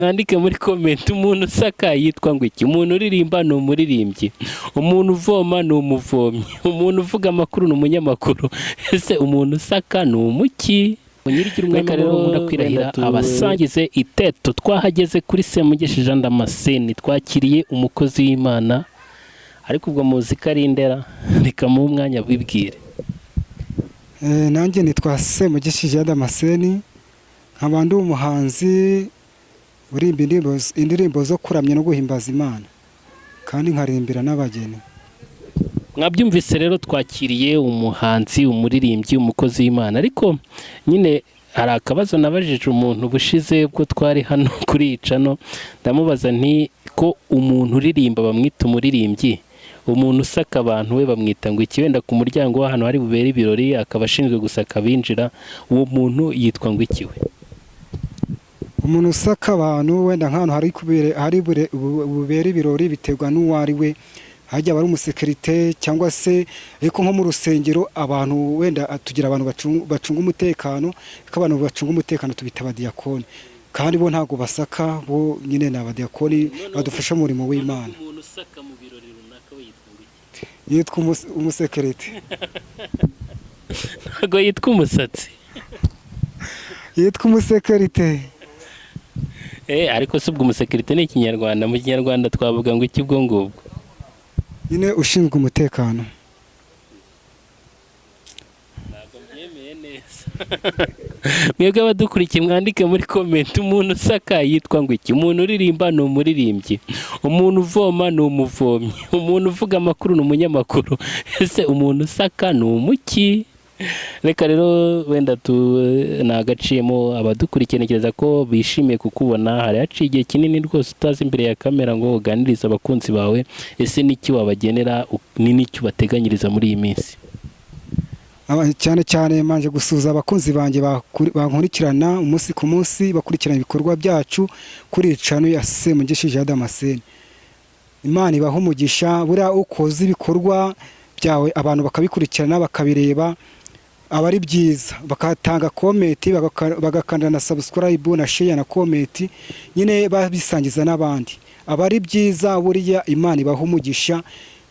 Mwandike muri comment, umuntu usaka yitwa ngo iki? Umuntu uririmba ni umuririmbyi, umuntu uvoma ni umuvomyi, umuntu uvuga amakuru ni umunyamakuru. Ese umuntu usaka ni umuki? Nyirigira umwami Reka rero nkunda kwirahira wenda abasangize iteto. Twahageze kuri Semugeshi Jean Damascene, twakiriye umukozi w'Imana, ariko ubwo muzi ko ari Indera. Reka muhe umwanya bibwire. Nanjye nitwa Semugeshi Jean Damascene, nkaba ndi umuhanzi uririmba indirimbo zo kuramya no guhimbaza Imana, kandi nkaririmbira n'abageni. Mwabyumvise rero, twakiriye umuhanzi, umuririmbyi, umukozi w'Imana. Ariko nyine hari akabazo nabajije umuntu ubushize ubwo twari hano kuri iyi channel, ndamubaza nti: "Ko umuntu uririmba bamwita umuririmbyi, umuntu usaka abantu we bamwita ngo iki?" Wenda ku muryango w'ahantu hari bubere ibirori, akaba ashinzwe gusaka abinjira, uwo muntu yitwa ngo iki we? Umuntu usaka abantu, wenda nk'ahantu hari bubere ibirori, biterwa n'uwo ari we. Hajya aba ari umusekirite cyangwa se, ariko nko mu rusengero abantu wenda tugira abantu bacunga umutekano, ariko abantu bacunga umutekano tubita abadiyakoni, kandi bo ntabwo basaka, bo nyine ni abadiyakoni badufasha mu murimo w'Imana. Umuntu usaka mu birori runaka we yitwa ngo iki? Yitwa umusekirite. Ntabwo yitwa umusatsi? Yitwa umusekirite. Ariko si ubwo umusekirite ni Ikinyarwanda? Mu Kinyarwanda twavuga ngo iki ubwo ngubwo? Nyine ushinzwe umutekano. Ntabwo mbyemeye neza. Mwebwe abadukurikiye, mwandike muri comment, umuntu usaka yitwa ngo iki? Umuntu uririmba ni umuririmbyi, umuntu uvoma ni umuvomyi, umuntu uvuga amakuru ni umunyamakuru. Ese umuntu usaka ni umuki? Reka rero wenda tu nagaciyemo. Abadukurikiye ntekereza ko bishimiye kukubona. Hari haciye igihe kinini rwose utazi imbere ya kamera ngo uganirize abakunzi bawe. Ese n'iki wabagenera, ni n'iki ubateganyiriza muri iyi minsi? Cyane cyane manje gusuhuza abakunzi banjye bankurikirana umunsi ku munsi, bakurikirana ibikorwa byacu kuri channel ya Semugeshi Jean Damascene. Imana ibaha umugisha. Buriya ukoze ibikorwa byawe, abantu bakabikurikirana, bakabireba, aba ari byiza, bakatanga comment, bagakanda na subscribe na share na comment, nyine babisangiza n'abandi, aba ari byiza. Buriya Imana ibaha umugisha.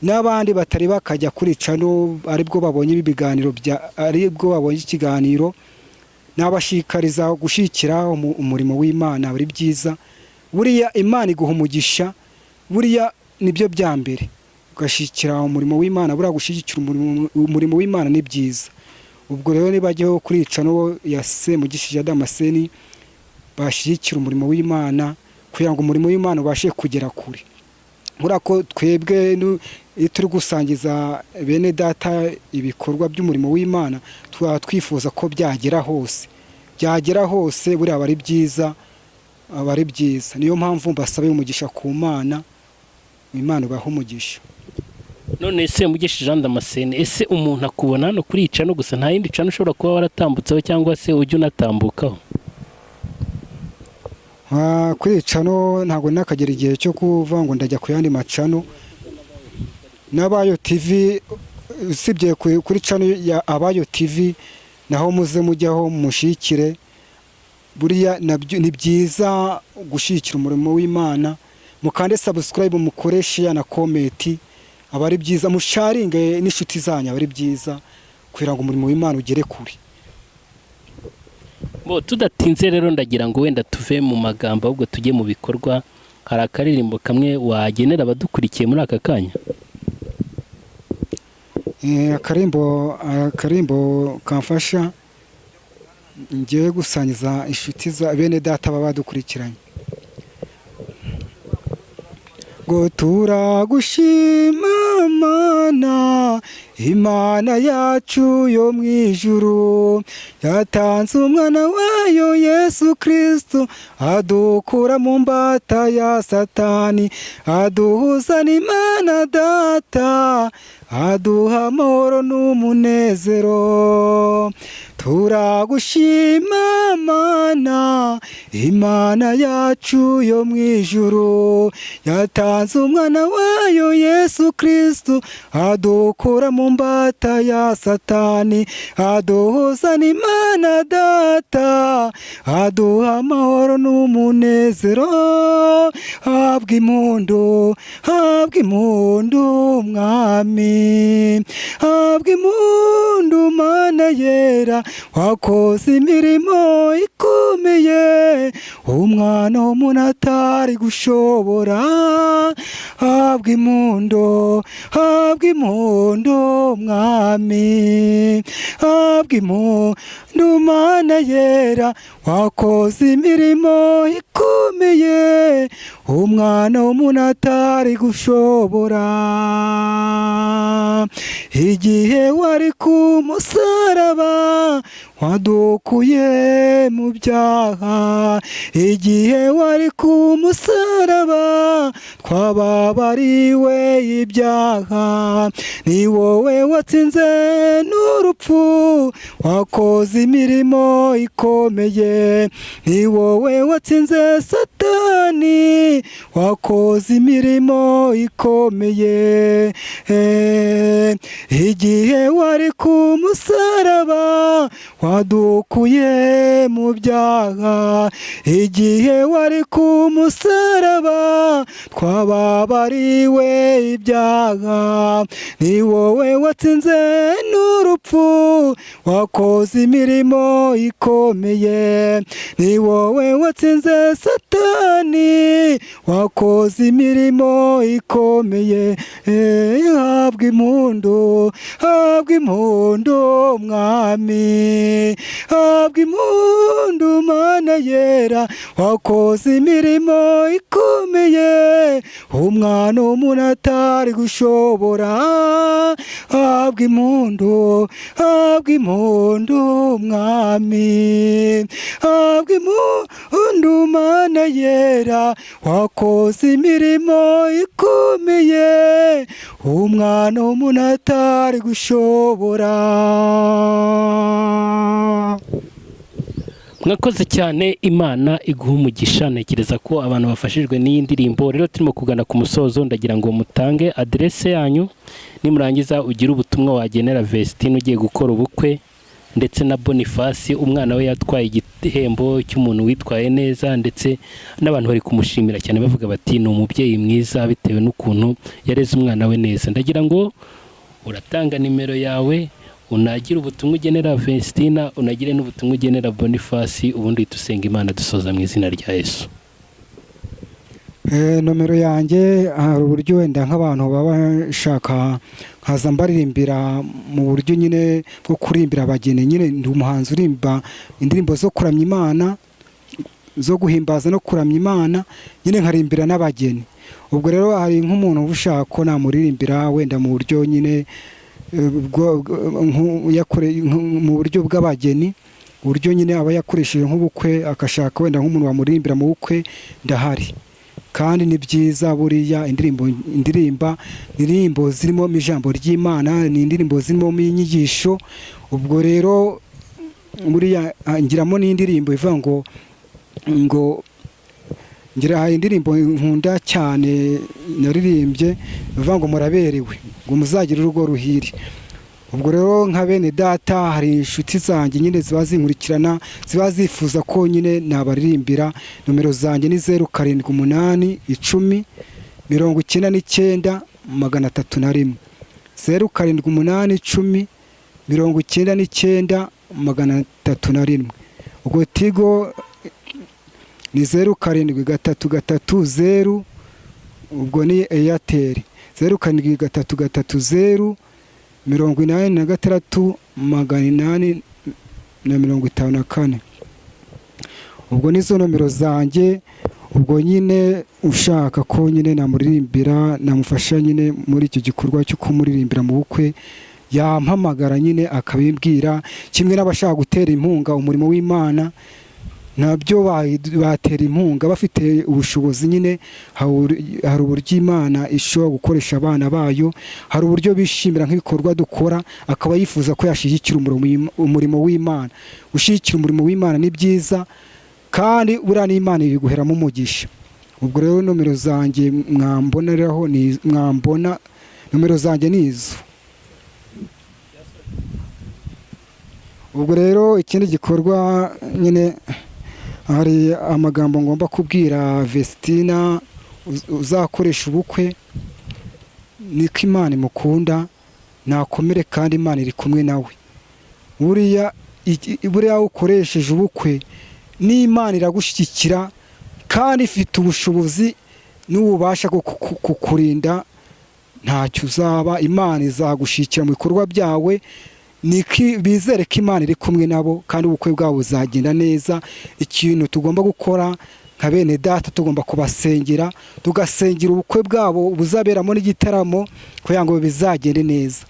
N'abandi batari bakajya kuri channel, aribwo babonye ibi biganiro bya, aribwo babonye ikiganiro, nabashishikariza gushyigikira umurimo w'Imana. Aba ari byiza. Buriya Imana iguha umugisha. Buriya nibyo bya mbere, ugashyigikira umurimo w'Imana. Buriya gushyigikira umurimo w'Imana ni byiza. Ubwo rero nibajyaho kuri channel ya Semugeshi Jean Damascene, bashyigikira umurimo w'Imana kugira ngo umurimo w'Imana ubashe kugera kure. Buriya ko twebwe iyo turi gusangiza bene data ibikorwa by'umurimo w'Imana, tuba twifuza ko byagera hose, byagera hose. Buriya aba ari byiza, aba ari byiza. Niyo mpamvu mbasabe umugisha ku Mana. Imana ibahe umugisha. None se Mugeshi Jean Damascene, ese umuntu akubona hano kuri iyi channel gusa, nta yindi channel ushobora kuba waratambutseho cyangwa se ujya unatambukaho? Kuri iyi channel ntabwo nakagera igihe cyo kuvuga ngo ndajya ku yandi ma channel. N'Abayo TV, usibye kuri channel ya Abayo TV, naho muze mujyaho mushyigikire. Buriya nabyo ni byiza gushyigikira umurimo w'Imana. Mukande subscribe, mukore share na comment, aba ari byiza. Musharinge n'inshuti zanyu, aba ari byiza kugira ngo umurimo w'Imana ugere kure. Bo tudatinze rero, ndagira ngo wenda tuve mu magambo ahubwo tujye mu bikorwa. Hari akaririmbo kamwe wagenera abadukurikiye muri aka kanya? Akarimbo kamfasha ngiye gusangiza inshuti za bene data baba badukurikiranye. Ngo turagushima Mana, Imana yacu yo mu ijuru, yatanze umwana wayo Yesu Kristo, adukura mu mbata ya Satani, aduhuza n'Imana Data, aduha amahoro n'umunezero. Turagushima Mana, Imana yacu yo mu ijuru, yatanze umwana wayo Yesu Kristo, adukura mu mu mbata ya Satani, aduhuza n'Imana Data, aduha amahoro n'umunezero. Habwa impundu, habwa impundu Mwami, habwa impundu Mana yera, wakoze imirimo ikomeye, umwana w'umuntu atari gushobora. Habwa impundu, habwa impundu Mwami, habwa impundu Mana yera, wakoze imirimo ikomeye, umwana w'umuntu atari gushobora. Igihe wari ku musaraba, wadukuye mu byaha, igihe wari ku musaraba, twababariwe ibyaha. Ni wowe watsinze n'urupfu, wakoze imirimo ikomeye, ni wowe watsinze Satani, wakoze imirimo ikomeye. Igihe wari ku musaraba, wadukuye mu byaha, igihe wari ku musaraba, twababariwe ibyaha. Ni wowe watsinze n'urupfu, wakoze imirimo ikomeye, ni wowe watsinze Satani, wakoze imirimo ikomeye. Habwa impundu, habwa impundu Mwami, habwa impundu Mana yera, wakoze imirimo ikomeye, umwana w'umuntu atari gushobora. Habwa impundu, habwa impundu Mwami, habwa impundu Mana yera, wakoze imirimo ikomeye, umwana w'umuntu atari gushobora. Mwakoze cyane, Imana iguha umugisha. Ntekereza ko abantu bafashijwe n'iyi ndirimbo. Rero turimo kugana ku musozo, ndagira ngo mutange aderese yanyu, nimurangiza ugire ubutumwa wagenera Vestine ugiye gukora ubukwe, ndetse na Boniface umwana we yatwaye igihembo cy'umuntu witwaye neza, ndetse n'abantu bari kumushimira cyane bavuga bati ni umubyeyi mwiza bitewe n'ukuntu yareze umwana we neza. Ndagira ngo uratanga nimero yawe, unagira ubutumwa ugenera Vestina, unagire n'ubutumwa ugenera Boniface, ubundi dusenga Imana dusoza mu izina rya Yesu. Nomero yanjye, hari uburyo wenda nk'abantu baba bashaka nkaza mbaririmbira mu buryo nyine bwo kurimbira abageni. Nyine ndi umuhanzi urimba indirimbo zo kuramya Imana, zo guhimbaza no kuramya Imana, nyine nkarimbira n'abageni. Ubwo rero hari nk'umuntu ushaka ko namuririmbira wenda mu buryo nyine mu buryo bw'abageni, uburyo nyine aba yakoresheje nk'ubukwe, akashaka wenda nk'umuntu wamuririmbira mu bukwe, ndahari. Kandi ni byiza buriya indirimbo indirimba indirimbo zirimo ijambo ry'Imana, ni indirimbo zirimo inyigisho. Ubwo rero buriya ngiramo n'indirimbo ivuga ngo ngira indirimbo nkunda cyane naririmbye ivuga ngo muraberewe, ngo muzagire urugo ruhire. Ubwo rero nka bene data, hari inshuti zanjye nyine ziba zinkurikirana, ziba zifuza ko nyine nabaririmbira. Nomero zanjye ni 0 7 8 10 99 301, 0 7 8 10 99 301. Ubwo Tigo ni 0 7 3 3 0, ubwo ni Airtel 0 7 3 3 0 86 854. Ubwo nizo nomero zanjye. Ubwo nyine ushaka ko nyine namuririmbira, namufasha nyine muri icyo gikorwa cyo kumuririmbira mu bukwe, yampamagara nyine akabimbwira. Kimwe n'abashaka gutera inkunga umurimo w'Imana, nabyo batera inkunga bafite ubushobozi nyine. Hari uburyo Imana ishobora gukoresha abana bayo, hari uburyo bishimira nk'ibikorwa dukora, akaba yifuza ko yashyigikira umurimo w'Imana. Gushyigikira umurimo w'Imana ni byiza, kandi buriya n'Imana ibiguheramo umugisha. Ubwo rero nomero zanjye mwamboneraho ni mwambona, nomero zanjye ni izo. Ubwo rero ikindi gikorwa nyine, hari amagambo ngomba kubwira Vestina uzakoresha ubukwe, niko Imana imukunda, nakomere kandi Imana iri kumwe nawe. Buriya ukoresheje ubukwe n'Imana iragushyigikira, kandi ifite ubushobozi n'ububasha bwo kukurinda, ntacyo uzaba. Imana izagushyigikira mu bikorwa byawe. Bizere ko Imana iri kumwe nabo kandi ubukwe bwabo buzagenda neza. Ikintu tugomba gukora nka bene data, tugomba kubasengera, tugasengera ubukwe bwabo buzaberamo n'igitaramo kugira ngo bizagende neza.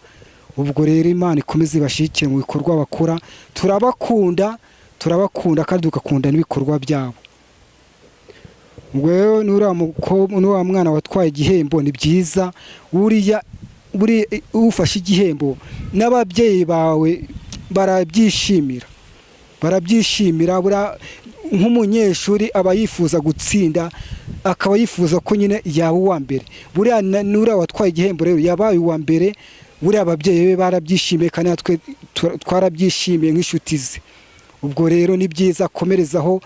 Ubwo rero Imana ikomeze ibashyigikire mu bikorwa bakora. Turabakunda, turabakunda kandi tugakunda n'ibikorwa byabo. Ubwo rero n'uriya mwana watwaye igihembo ni byiza. Buriya ufashe igihembo n'ababyeyi bawe barabyishimira, barabyishimira. Nk'umunyeshuri aba yifuza gutsinda, akaba yifuza ko nyine yaba uwa mbere. Buriya n'uriya watwaye igihembo rero yabaye uwa mbere, buriya ababyeyi be barabyishimiye kandi natwe twarabyishimiye nk'inshuti ze. Ubwo rero ni byiza, akomerezaho,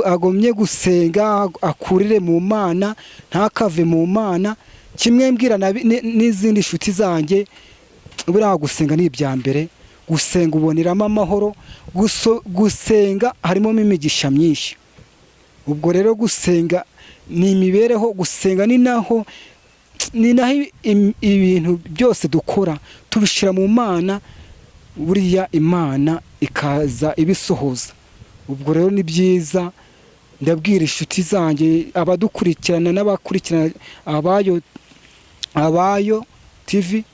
agomye gusenga, akurire mu Mana, ntakave mu Mana. Kimwe mbwira n'izindi nshuti zanjye, buriya gusenga ni ibya mbere. Gusenga uboneramo amahoro, gusenga harimo imigisha myinshi. Ubwo rero gusenga ni imibereho, gusenga ni naho ibintu byose dukora tubishyira mu Mana, buriya Imana ikaza ibisohoza. Ubwo rero ni byiza, ndabwira inshuti zanjye, abadukurikirana n'abakurikirana Abayo TV,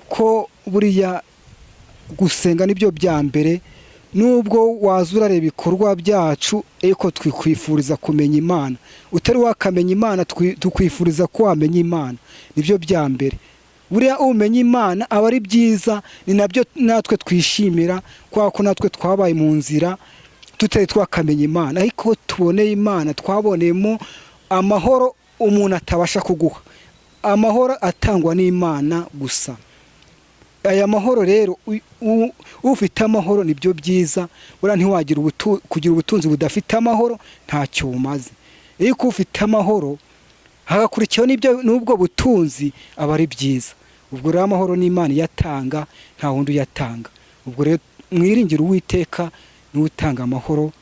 ko buriya gusenga nibyo bya mbere. Nubwo waza urareba ibikorwa byacu, ariko twikwifuriza kumenya Imana. Utari wakamenya Imana, tukwifuriza ko wamenya Imana, nibyo bya mbere. Buriya umenya Imana aba ari byiza, ni nabyo natwe twishimira, kubera ko natwe twabaye mu nzira tutari twakamenya Imana, ariko tuboneye Imana twaboneyemo amahoro umuntu atabasha kuguha, amahoro atangwa n'Imana gusa. Aya mahoro rero, ufite amahoro nibyo byiza. Buriya ntiwagira kugira ubutunzi budafite amahoro, ntacyo bumaze. Ariko ufite amahoro hagakurikiyeho n'ibyo n'ubwo butunzi, aba ari byiza. Ubwo rero amahoro n'Imana iyatanga, nta wundi uyatanga. Ubwo rero mwiringire Uwiteka, niwe utanga amahoro.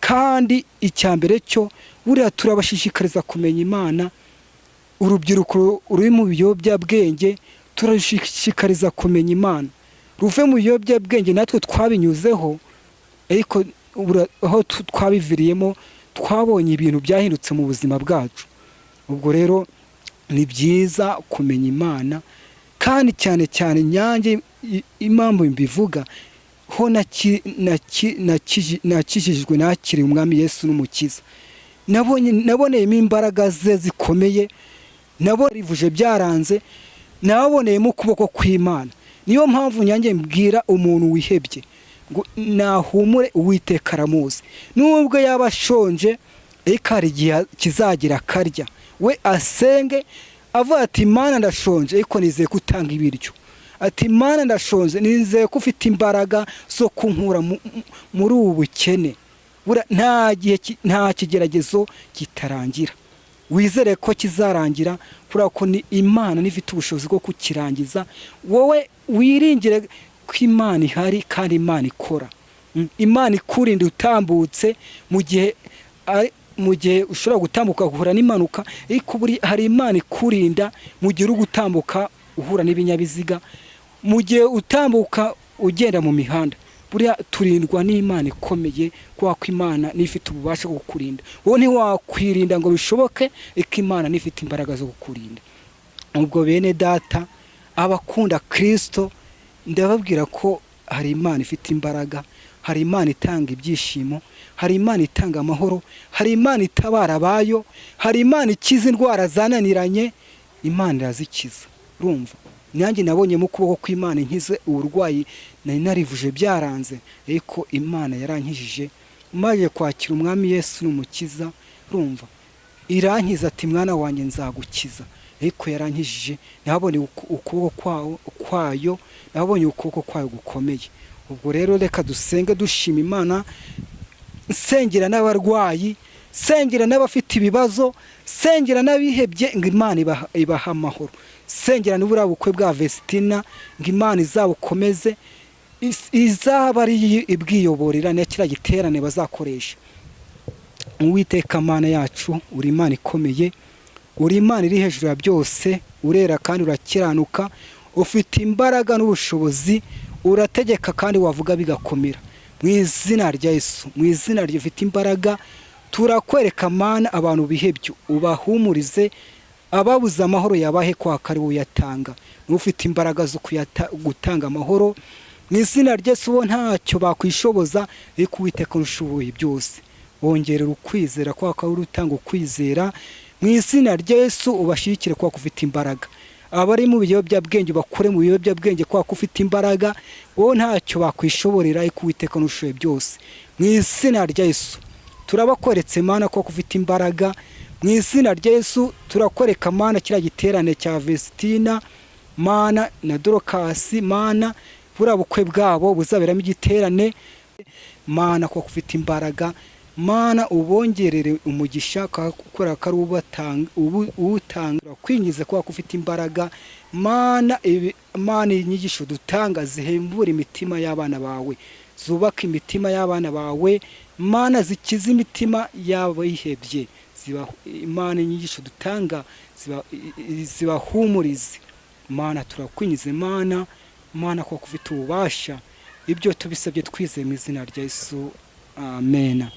Kandi icya mbere cyo, buriya turabashishikariza kumenya Imana. Urubyiruko ruri mu biyobyabwenge turashishikariza kumenya Imana, ruve mu biyobyabwenge. Natwe twabinyuzeho, ariko aho twabiviriyemo twabonye ibintu byahindutse mu buzima bwacu. Ubwo rero ni byiza kumenya Imana, kandi cyane cyane nyange impamvu mbivuga ho, nakijijwe, nakiriye Umwami Yesu n'Umukiza, naboneyemo imbaraga ze zikomeye. Nabo rivuje byaranze, naboneyemo ukuboko kw'Imana. Niyo mpamvu nyange mbwira umuntu wihebye ngo nahumure, Uwiteka aramuzi. Nubwo yaba ashonje, ariko hari igihe kizagira akarya. We asenge avuga ati: "Imana, ndashonje, ariko nizeye ko utanga ibiryo." Ati: "Imana, ndashonje, nizeye ko ufite imbaraga zo kunkura muri ubu bukene." Nta gihe, nta kigeragezo kitarangira. Wizere ko kizarangira, kubera ko ni Imana ifite ubushobozi bwo kukirangiza. Wowe wiringire ko Imana ihari kandi Imana ikora. Imana ikurinda utambutse mu gihe ushobora gutambuka ugahura n'impanuka, ariko hari Imana ikurinda mu gihe uri gutambuka uhura n'ibinyabiziga, mu gihe utambuka ugenda mu mihanda. Buriya turindwa n'Imana ikomeye, kubera ko Imana niyo ifite ububasha bwo kukurinda. Wowe ntiwakwirinda ngo bishoboke, ariko Imana niyo ifite imbaraga zo kukurinda. Ubwo bene data, abakunda Kirisito, ndababwira ko hari Imana ifite imbaraga, hari Imana itanga ibyishimo, hari Imana itanga amahoro, hari Imana itabara abayo, hari Imana ikiza indwara zananiranye. Imana irazikiza. Urumva, nanjye nabonyemo ukuboko kw'Imana nkize uburwayi nari narivuje byaranze, ariko Imana yarankijije maze kwakira Umwami Yesu n'Umukiza. Urumva, irankiza, ati: "Mwana wanjye, nzagukiza." Ariko yarankijije, nabonye ukuboko kwayo, nabonye ukuboko kwayo gukomeye. Ubwo rero reka dusenge dushima Imana, nsengera n'abarwayi, sengera n'abafite ibibazo, sengera n'abihebye ngo Imana ibaha amahoro, sengera n'uburiya bukwe bwa Vestina ngo Imana izabukomeze, izaba ari ibwiyoborera na kiriya giterane bazakoresha. Uwiteka Mana yacu, uri Imana ikomeye, uri Imana iri hejuru ya byose, urera kandi urakiranuka, ufite imbaraga n'ubushobozi, urategeka kandi wavuga bigakomera. Mu izina rya Yesu, mu izina rye ufite imbaraga, turakwereka Mana abantu bihebye, ubahumurize, ababuze amahoro yabahe kwaka ari wowe uyatanga, niwe ufite imbaraga zo gutanga amahoro. Mu izina rya Yesu, bo ntacyo bakwishoboza, ariko Uwiteka ushoboye byose, wongerera ukwizera kwaka uri utanga ukwizera. Mu izina rya Yesu ubashyigikire kwaka ufite imbaraga, abari mu biyobyabwenge bakure mu biyobyabwenge kwaka ufite imbaraga, wowe ntacyo bakwishoborera, ariko Uwiteka ushoboye byose. Mu izina rya Yesu turabakweretse Mana ko ufite imbaraga. Mu izina rya Yesu turakwereka Mana kiriya giterane cya Vestina Mana na Dorokasi Mana, buriya bukwe bwabo buzaberamo igiterane Mana ko ufite imbaraga Mana, ubongerere umugisha kubera ko ari uwutanga, kwinjiza kubera ko ufite imbaraga Mana. Mana, inyigisho dutanga zihembura imitima y'abana bawe, zubaka imitima y'abana bawe Mana, zikiza imitima y'abihebye. Imana, inyigisho dutanga zibahumurize Mana. Turakwinjiza Mana, Mana kuko ufite ububasha, ibyo tubisabye twizeye mu izina rya Yesu, amen.